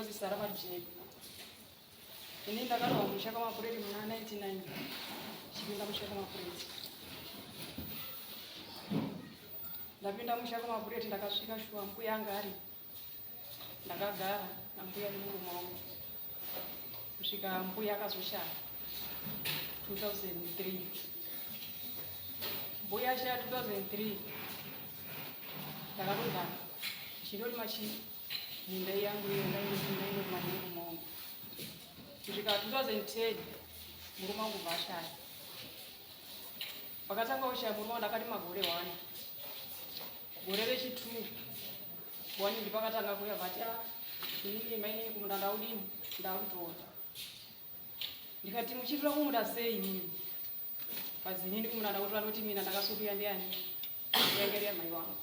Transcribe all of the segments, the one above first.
Ndinonzi Sara Majeni. Ini ndakarohwa musha kwaMapureti muna 99 chipinda musha kwaMapureti. Ndapinda musha kwaMapureti ndakasvika shuwa mbuya anga ari. Ndakagara nambuya nemurume wangu kusvika mbuya akazoshaya 2003. Mbuya ashaya 2003 ndakatogara ndichindorima chii minda yangu iyo ndaindorima nemurume wangu kusvika 2010 murume wangu bva ashaya. Pakatanga kushaya murume wangu ndakati magore one gore rechitwo one ndipakatanga kuya vati ah, inini mainini kumunda ndaudini ndakutora ndikati muchitora kumunda sei inini But inini kumunda ndakutora noti mina ndakasukuya ndiani yange mai wangu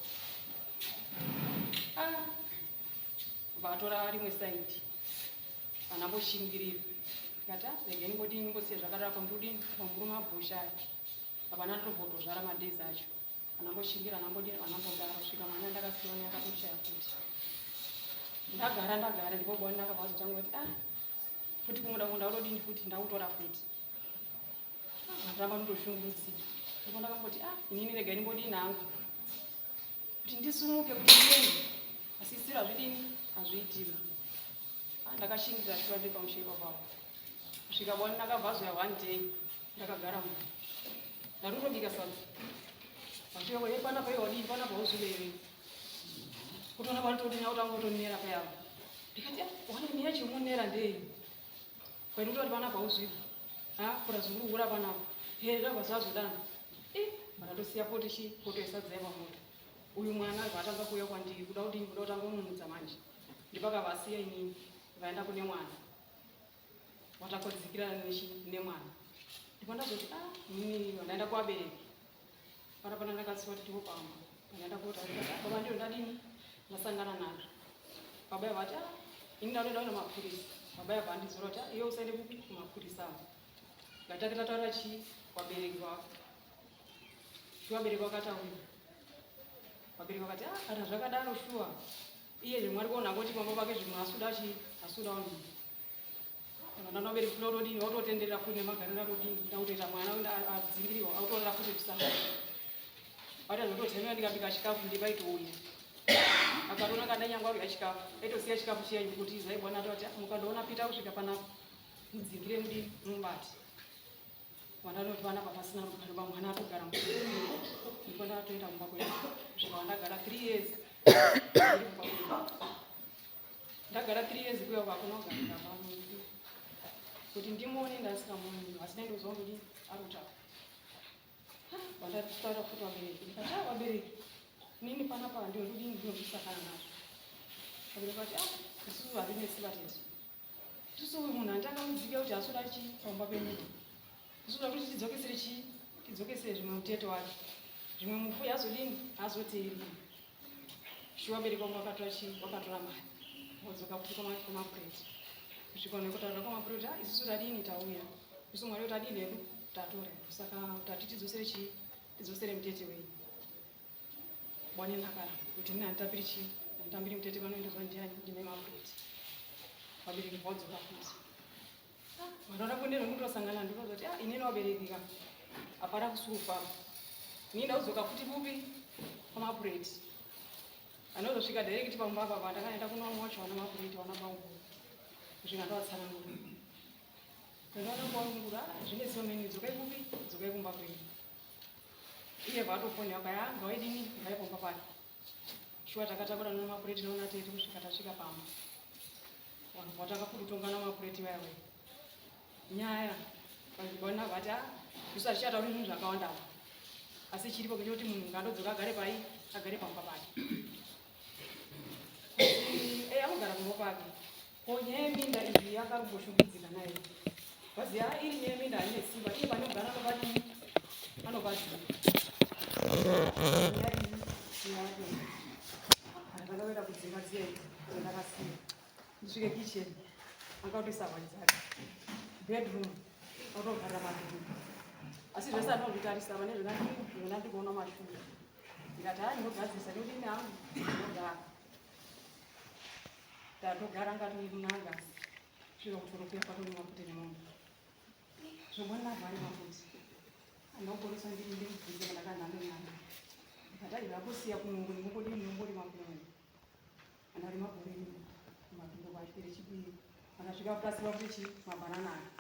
ah vatora rimwe side anamboshingirira ndikati ah regai ndingodini ndingosiya zvakadaro apa ndodini pamurume abhoshaya apa ndandotobvotozvara madays acho anamboshingira anambodini anambogara kusvika mwana ndakasiwa naye akatoshaya futi ndagara ndagara ndipo bwana ndakabva azotanga kuti ah futi kumuda kunda kutodini futi ndakutora futi ndaramba ndotoshungurudzika ndipo ndakamboti ah inini regai ndingodini hangu kuti ndisumuke kuti ndiende asi isiro hazvidini hazviitiwe ah, ndakashingirira shuwa ndiri pamusha ipapapo kusvika bwana ndakabva azoya one day ndakagara mu ndatotobika sadza vasvika kuti panapa iwe wadini panapa uzvibewe kutoona panotodini akutanga kutonera payavo ndikati ah, wana miya chimunera ndei Kwedu kutori panapa uzvipo. Ha, kura zunguru panapa. He, zvabva zvazodana. Eh, ndakatosiya poto chi, poto yesadza yepamoto. Uyu mwana abva atanga kuuya kwandiri, kuda kudini, kuda kutanga kumumutsa manje. Ndipakavasiya inini, vaenda kune mwana. Watakodzikirana nechi nemwana. Ndipo ndazoti, ah, inini ndaenda kuvabereki. Pana pana ndakatsiwa kuti ndipo pamba. Ndaenda kutaura baba ndiyo ndadini ndasangana nazvo. Baba vati ah ini ndatoenda kuna mapurisa. Baba vandizora kuti ah iwe usaende kupi kumapurisa avo. Ngatake tataura chii vabereki vako. Shuwa vabereki vakataura. Vabereki vakati ah kana zvakadaro shuwa iye zvimwe ari kuona kuti pamba pake zvimwe asuda chii asuda unhu. Vana vabereki kuda kutodini vototenderera futi nemagariro atodini kuda kutoita mwana adzingiriwa autorera futi kusanga vati zvototemera ndikabika chikafu ndipaitouya akatoona kandanyangwa kudya chikafu aitosiya chikafu chiya kuti izai bwana atoti mukandoona pita kusvika panapa mudzingire mudini mubati mwana anoti vana papasina rugare mwana atogara ndipo ndatoenda kumba kwedu kusvika wandagara three years Ndagara 3 years kuya kwako nogarira pano. Kuti ndimuone ndasikamuoni asi ndozwa kuti ari kutaura. Vandataura futi vabereki. Ndikati ah vabereki. Nini panapa ndinodini ndinozvisakana nazvo. Vabereki vati ah isusu hatinesi vatete. Isusu uyu munhu handitakamudzika kuti asuda chii pamba penyu. Isusu takuti tidzokesere chii tidzokesere zvimwe mutete wake. Zvimwe mufuyi azodini azoteeri. Shuwa vabereki vangu vakatora chii vakatora mari vodzoka futi kwamapureti kusvika nekutaura kwamapureti ah isusu tadini tauya isu mwari tadini hedu tatora saka tati tidzosere chii tidzosere mutete wenyu bwane ndakara kuti ini handitambiri chii handitambiri mutete vanoendeswa ndiani ndime mapureti vabereki vodzoka futi Vanoda kuenda nekutosangana ndinozoti ah inini wabereki ka hapana kusurufa ini ndakudzoka futi kupi kwamapureti anozosvika direct pamba apa pandakaenda kuno wacho vana mapureti vana bangu kusvika ndovatsanangura ndoona kuvanungura ah, zvine so many dzokai kupi dzokai kumba kwenyu iye vatofoni yako ya ngawaidini ngaipomba pake shuwa takatakura namapureti noona tete kusvika tasvika pamba Vanhu vatanga kutongana mapureti vaya vaya. Nyaya vana vati ah isu hatichatauri zvinhu zvakawanda apa. Asi chiripo ngechekuti munhu ngandodzoka agare pai agare pamba pake. Eh anogara pamba pake. Ko nyaya yeminda iyi yakamboshungurudzika nayo. Vazi ah iri nyaya yeminda haine simba iye panogara anobadini anobaziva. Nyaya iyi nyaya iyi. Ndakawenda kudzimba dziya idzi ndakasiya. Ndisvike kitchen akatoisa hwani dzake bedroom akatovharira madhuru asi zvese anozvitarisa vane zvona ndikuona mashure ndikati haa ndinogadzirisa ndodini hangu ndinogara. Tatogara ngati munanga svika kutorokuya kwatonwa kuti nemunhu zvomwana vhari mafuti anoporesa ndiri ndimubvunze kana kanhando nyana ndikati aiva akusiya kunungu ndinongodii ndinongorima kunungu andarima gore rimwe matumbo rechipiri akasvika kutasiwa kuti chi mabhanana aya.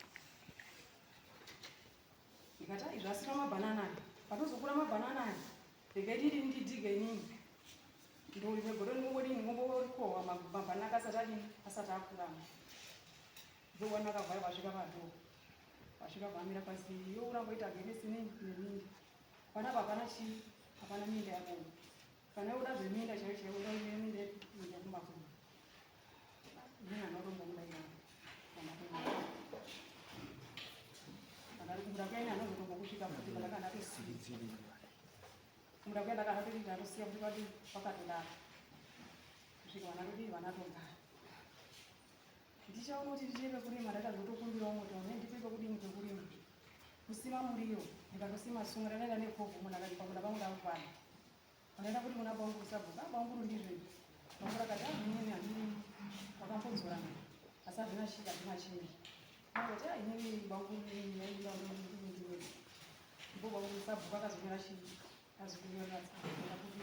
Ndikati ai zvasina mabhanana aya, patozokura mabhanana aya regai ndidi ndidhige inini ndorime gore ndinongodii ndinongorikohwa mabhanana akasati adini asati akura. Ndowana akavhara vasvika padhoo vasvika vamira pasi iwe uramboita genesi neminda panapa hapana chii, hapana minda yako. Kana uda zveminda chaiyo chaiyo uda minda minda kumba kuno inini anotombomudaira kana kumunda kuenda anozotombokusvika futi kana kana atosiya kumunda kuenda kana atoti ndatosiya kuti padi pakatodaro kusvika vana todii vana togara. Ndichaona kuti ndichiye pekurima ndakazotokumbirawo moto ne ndipe pekudini pekurima kusima muriwo. Ndikatosima sunga ndakaenda nekovho munhu akati pamunda pangu ndakukwana andaenda kuti kuna banguru sabhuku ah banguru ndizvo izvi. Banguru akati ah inini handini wakambodzorana asi hazvina chii hazvina chinji. Akati ah inini banguru ndiwe ndipo banguru sabhuku akazonyora chii azonyora tsamba kuti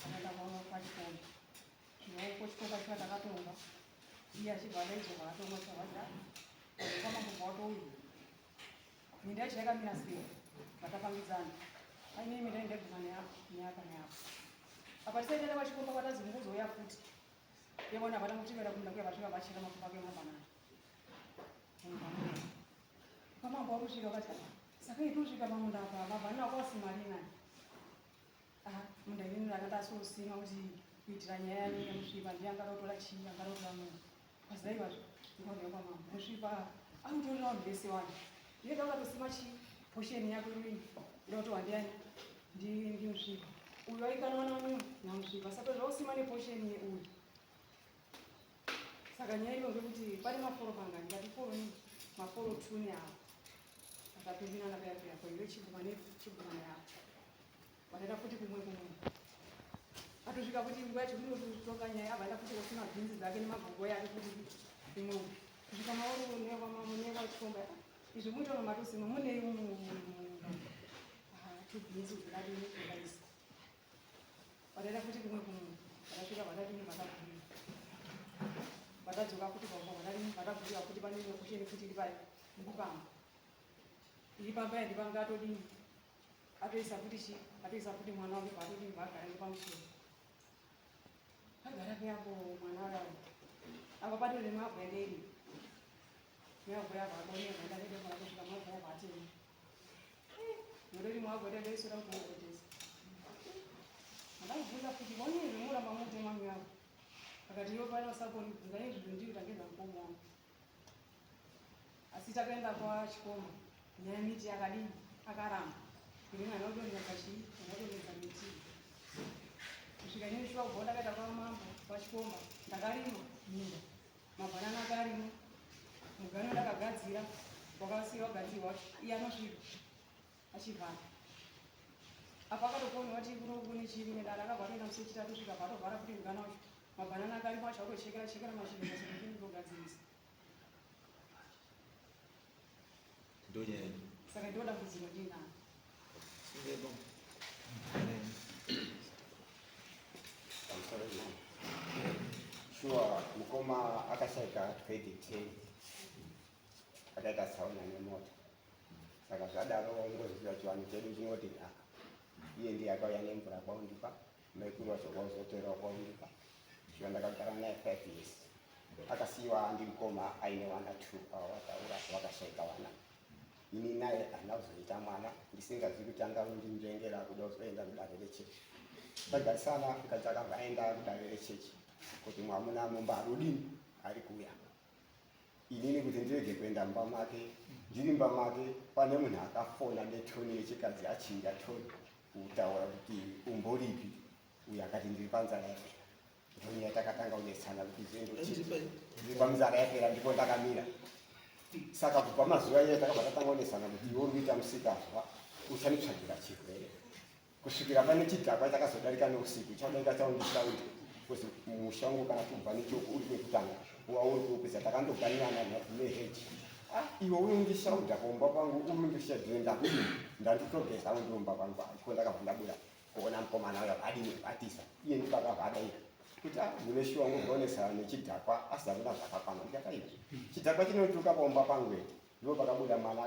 akaenda kwachikoro zvino chikomba chiva takatonga iye achibva adaidzwa kwaatongwa chavati kwamambo watouyu minda yacho yakamira sei vakapangidzana aine minda indaguma neapa neapa neapa apa tisaitaita pachikomba kwatazinguzouya futi yevona havana kutivera kumunda kuya vasvika vachera makumba ake mabhanana kwamambo wakusvika vati saka itosvika pamunda apa mabhanana akwasimarina. Ah, munda inini ndakandasosima kuti kuitira nyaya yanenge musvipa ndiye angada kutora chii angada kutora munhu kwazaiwazvo ndikauya kwamambo musvipa akutorera vanhu vese wani iye ndakatosima chii posheni yako inini ndotowa ndiani ndimusvipa uyu aikanwa nani namusvipa saka zvausima neposheni uyu. Saka nyaya iripo ngekuti pane maforo pangani ngati foro nini maforo two neapo akapindirana paya paya kwa chiguma nechiguma neapo vanoenda futi kumwe kumwe atosvika kuti nguva yacho kunototonga nyaya abva aenda futi kosima bhinzi dzake nemagogo yake futi imwe kusvika maoro nekwachikomba izvi muita matosima munei tubhinzi zvakadini zvakaisa vanoenda futi kumwe kumwe vakasvika vakadini vakabvira vakadzoka futi pamba vakadini vakabvira futi pane imwe kusheni futi iri pai iri pamba iri pamba yandipanga atodini atoisa futi chi atoisa futi mwana wake paatodini paagara nepamusoro agara peapo mwana wake apa patori nemabwe anderi mabwe apa akoneka ndakadefana kusvika mabwe apa atema mureri mwabwe dandaisura kuokotesa ndakubvunza futi vaonezve muramba mutema myavo akati iwe pana usakondibvunza izvi ndiri tangeza mukoma wangu asi takaenda kwachikoma nyaya miti yakadini akaramba ini mwana udonhedza chii anodonhedza miti kusvika inini shuwa kubva ndakaita kwamambo kwachikomba ndakarima minda mabhanana akarima mugano ndakagadzira wakasiya wagadzirwa iye anosvika achivhara apa akatokuona wati kuno kune chii kune dara akabva atoenda musi wechitatu svika patovhara futi mugano wacho mabhanana akarima acho atochekera chekera mashizha sokugadzirisa. Ndonyaya. Saka ndo dambudziko ndinaro. Singebo. Pamusoro imani. Shuwa mukoma akashaika 2010 akaita tsaona nemota. Saka zvadaro ngoziva chivanhu chedu chinoti nhaka. Iye ndiye akauya nemvura kwaundipa, maikuru wacho kwauzotorawo kwaundipa. Shuwa ndakagara naye 5 years. Akasiyiwa ndi mukoma aine vana 2 ava vataura vakashaika vana. Ini naye handina kuzoita mwana ndisingazivi kuti angandinzvengera kuda kuzoenda kudare rechechi. Tagarisana mukadzi akabva aenda kudare rechechi kuti mwamuna mumba arudini ari kuuya. Inini kuti ndirege kuenda mumba make, ndiri mumba make pane munhu akafona netoni yechikadzi achinja toni kutaura kuti umboripi uyo akati ndiri panzara yapera. Ndonyaya takatanga kunetsana kuti ndiri pamuzara yapera ndipo ndakamira. Saka kubva mazuva iye takabva tatanga kunetsana kuti iwe uri kuita musikazwa uchanditsvagira chirwere kusvikira pane chidhakwa chakazodarika neusiku chadarika chaundisaundi. Because musha wangu kana kubva nechoko uri kwekutanga wauri kuupisa takandoganirana neheji. Ah, iwe unondishaudha kumba kwangu, unondishadhire ndakudini ndanditogeza undiumba kwangu iko ndakabva ndabuda kuona mukomana uyo adini atisa iye ndipo akabva adaira kuti ah, mune shuwa ngogonesa nechidhakwa asi hamuna zvakakwana. Ndikati aiwa, chidhakwa chinotuka paumba pangu here? Ndipo pakabuda mwana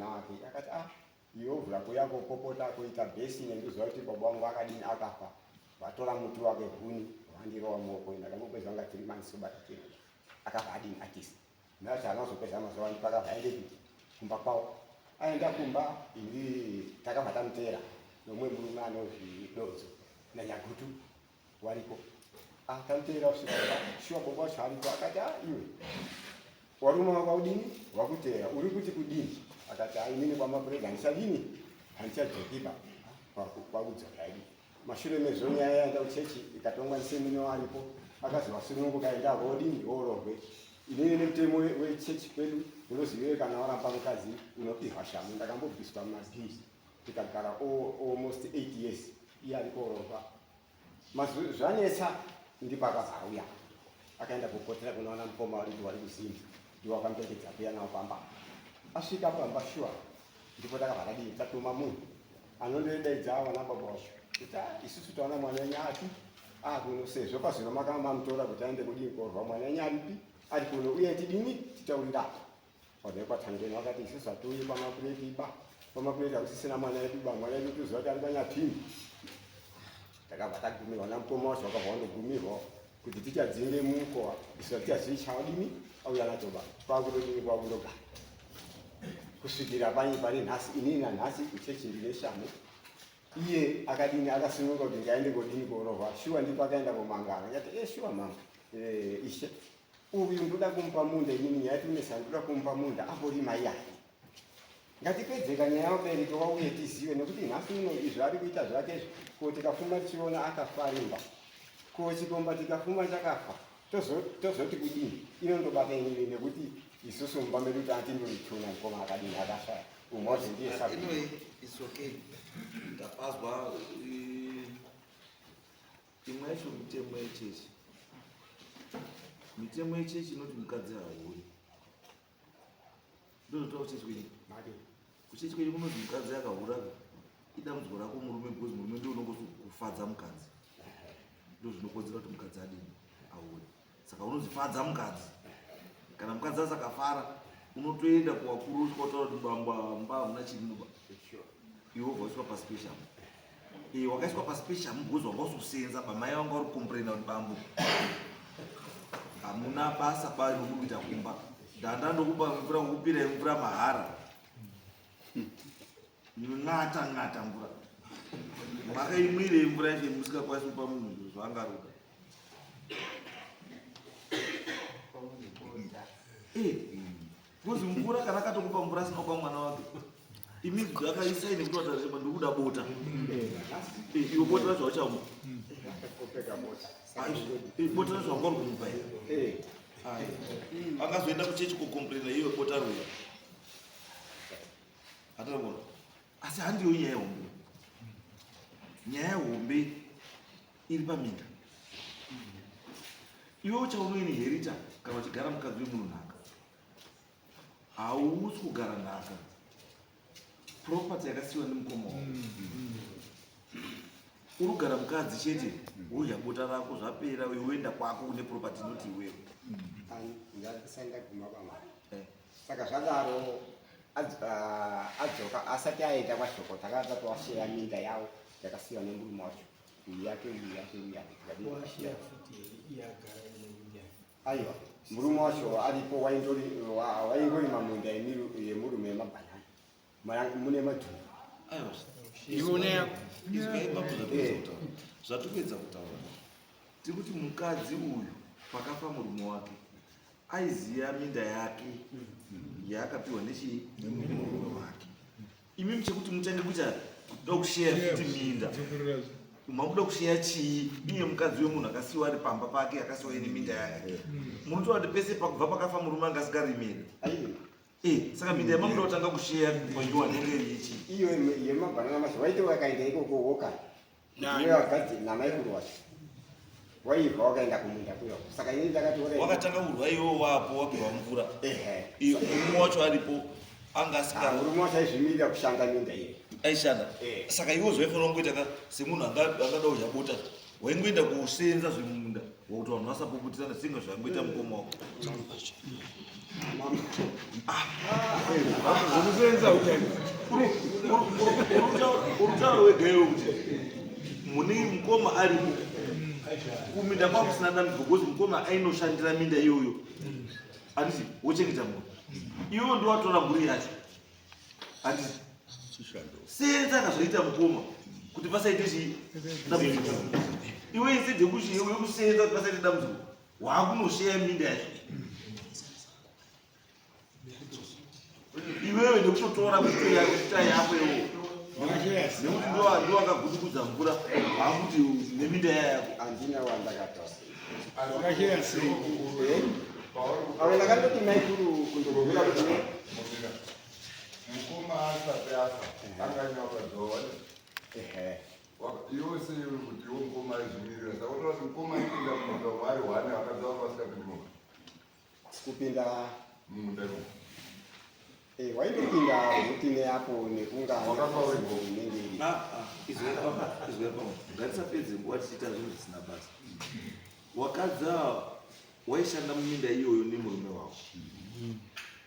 wake akati ah, iwe ovhura kuuya kopopota kuita bhesi nendiziva kuti baba vangu akadini akafa. Vatora muti wake huni vandirova muoko, ndakangopedza nga 3 months kubata chirungu. Akabva adini atisa ndati anozopedza mazuva ndipo akabva aendepi kumba kwavo. Aenda kumba ini takabva tamuteera nomumwe murume anozvidodzo nanyagutu wariko. Ah, tamuteera kusvika kumba, shuwa baba wacho ariko. Akati ah, iwe warume wako udini wakuteera uri kuti kudini? Akati ah, inini kwamapurega handichadini handichadzokiba kwakudzoka idi. Mashure mezvo nyaya yaenda kuchechi ikatongwa nesemino aripo akazi wasununguka enda vodini wororwe. Inini nemutemo wechechi kwedu unoziviwe kana waramba mukadzi unopihwa shamu. Ndakambobviswa mumabhii tikagara almost 8 years iye ari kororwa. Zvanetsa ndipo akabva auya akaenda kupotera kunoona mukoma waripo wari kuZimba, ndiwo akamuperekedza kuya nawo pamba. Asvika pamba shuwa ndipo takabva tadii tatuma munhu anondodaidza vana baba wacho kuti ah, isusu taona mwana wenyu ati akuno sezvo pazvino makanga mamutora kuti aende kudini korwa mwana wenyu aripi ari kuno uye tidini titaurira vanhu vekwatangeni vakati isusu hatiuyi pamapureti ba pamapureti hakusisina mwana wedu ba mwana wedu tuziva kuti ari kwanyapini. Takabva tagumirwa namukoma wacho wakabva wandogumirwa kuti tichadzinge mukowa isu hatichazivi chawadini auya nacho ba kwakutodini kwakundogara kusvikira pane nhasi. Inini nanhasi kuchechi ndine shamu iye akadini akasununga kuti ngaende kodini korohwa shuwa ndipo akaenda komangana. Ndikati e shuwa mama ishe uyu ndoda kumupa munda inini nyaya yatinesa ndoda kumupa munda amborima iyake ngatipedzeka nyaya yamubereki wauye tizive nekuti nhasi uno izvi ari kuita zvake izvi ko tikafuma tichiona akafarimba ko chikomba tikafuma chakafa tozoti kudini inondobata inini nekuti isusu mumba medu tatindorichuna mukoma akadini akashaya umwe wacho ndiye sabu. Anyway, it's okay. Ndapazwa imwe yacho mitemo yechechi. Mitemo yechechi inoti mukadzi haahuri. Ndozvotaura kuchechi kwenyu. Kuchechi kwenyu kunonzi mukadzi akahura idambudziko rako murume because murume ndiye unongofadza mukadzi. Ndozvinokonzera kuti mukadzi adini ahure. Saka unozifadza mukadzi. Kana mukadzi asakafara unotoenda kuwakuru usvika utaura kuti bambo mba hamuna chirimo ba. Iwe wobva waiswa pasi peshamu. Wakaiswa pasi peshamu because wanga ususenza bamai vanga vari kukomplaina kuti bambo hamuna basa ba romuri kuita kumba. Ndanda ndokupa mvura kukupirai mvura mahara. Ng'ata ng'ata mvura. Makaimwirei mvura yacho musikakwanisi kupa munhu zviro zvaanga ari kuda. Because mvura kana akatokupa mvura asina kupa mwana wake imi zvakaisai nekuti watarema ndikuda bota. Iwe bota racho hauchamupa. Bota racho wanga uri kumupa here? Akazoenda kuchechi kukomplaina iwe bota rwei. Hatana asi handiyo nyaya hombe. Nyaya hombe iri paminda. Iwe uchaunoinherita kana uchigara mukadzi wemunhu nhaka. Hausi kugara nhaka. Property yakasiyiwa nemukoma wako. Uri kugara mukadzi chete, wodya bota rako zvapera, iwe woenda kwako une property inoti iwewe. Ndisati ndaguma pamwe. Saka zvadaro adzoka asati aenda kwashoko takanga tawasheya minda yavo yakasiyiwa nemurume wacho. Uyu yake, uyu yake, uyu yake. Washeya futi iye agara ine minda. Aiwa, murume wacho aripo waingorima munda yemurume yemabhanana. Mune madhumbe. Aiwa. Iwe une yako. Izwai bambo zvatikuedza kutaura. Zvatikuedza kutaura. Tiri kuti mukadzi uyu pakafa murume wake aiziya minda yake yaakapiwa nechii nemurume wake. Imi chekuti mutange kuita kuda kusheya futi minda. Makuda kusheya chii? Iye mukadzi wemunhu akasiyiwa ari pamba pake akasiyiwa ine minda yake. Munotaura kuti pese pakubva pakafa murume anga asingarimiri. Aiwa. Saka minda yamakuda kutanga kusheya panguva nenge iri chii? Iyo yemabhanana macho waiti wakaenda ikoko woka. Ndiye wakadzi namaikuru wacho. Waibva wakaenda kumunda kuyo. Saka ini ndakati ore. Wakatanga kurwa iwewe wapo wapiwa mvura. Ehe. Murume wacho aripo anga asika. Ah, murume wacho aizvimirira kushanda minda iye. Aishanda. Eh. Saka iwe zvaifanira kungoita ka semunhu angada kudya bota. Waingoenda kusenza zvemumunda wakuti vanhu vasapopotirana singa zvaingoita mukoma wako. Zvekusenza utani. Urutaura wega iwe kuti mune mukoma aripo kuminda kwakusina dambudziko because mukoma ainoshandira minda iyoyo handiti wochengeta mhuri iwewe ndowatora mhuri yacho handiti senza akazvaita mukoma kuti pasaite chii dambudziko iwe instead yekusenza kuti pasaite dambudziko waakunosheya minda yacho iwewe nekutotora mita yako iwo nekuti ndowakagudugudza mvura waakuti neminda yayako Handina wandakatora. Wakasheya sei? Avo ndakandoti maikuru kundogomera kuti ne Mukoma asati afa anga aine vakadzi vawanda. Ehe. Iwe sei uri kuti iwe mukoma aizvimirira saka unoona kuti mukoma aipinda mumunda umu ari hwani vakadzi vanga vasingapindi mumba Kupinda mumunda imomo. Eh, waindopinda kuti neapo nekunga Wakafa uri. inenge iri. Ah, ah, izwai papa, izwai papa. Ngatisapedze nguva tichiita zvinhu zvisina basa. Wakadzi ava waishanda muminda iyoyo nemurume wavo.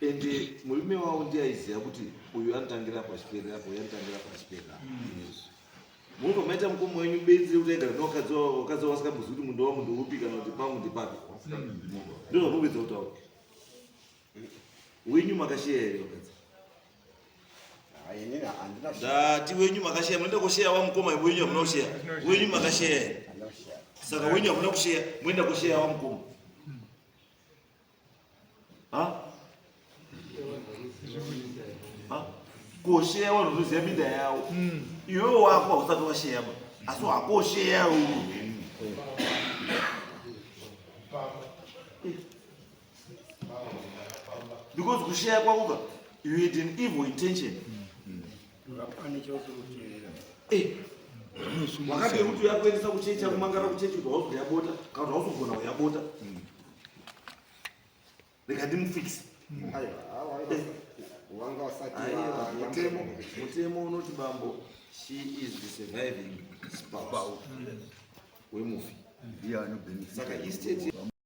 Ende murume wavo ndiye aiziva kuti uyu anotangira apo achiperera apo, uyu anotangira apo achiperera apo. Munobva maita mukoma wenyu benzi rekuti aigara nevakadzi vavo, vakadzi vavo vasingambozivi kuti munda wangu ndeupi kana kuti pangu ndepapi. Ndizvo zvamurikuedza kutaura. Wenyu makasheya here vakadzi? Inini handina Ndati wenyu makasheya, munoenda kosheya wamukoma wenyu hamuna kusheya. Wenyu makasheya here? Handina kusheya. Saka wenyu hamuna kusheya, moenda kosheya wamukoma. Ha? Ha? Kosheya vanhu vanoziva minda yavo. Iwewe wako hausati washeya ba. Asi wakosheya uyu. Because kusheya kwako ka, you had an evil intention. Hapana chaukuteerera. Eh. Wakati kuti uyakuendesa kuchechi akumangara kuchechi kuti hausi kuyabota kana kuti hausi kugona kuyabota. Rega ndimufikise. Aiwa, wanga usati Aiwa, mutemo unoti bambo she is the surviving spouse wemufi. Ndiye anobhenefita. Saka estate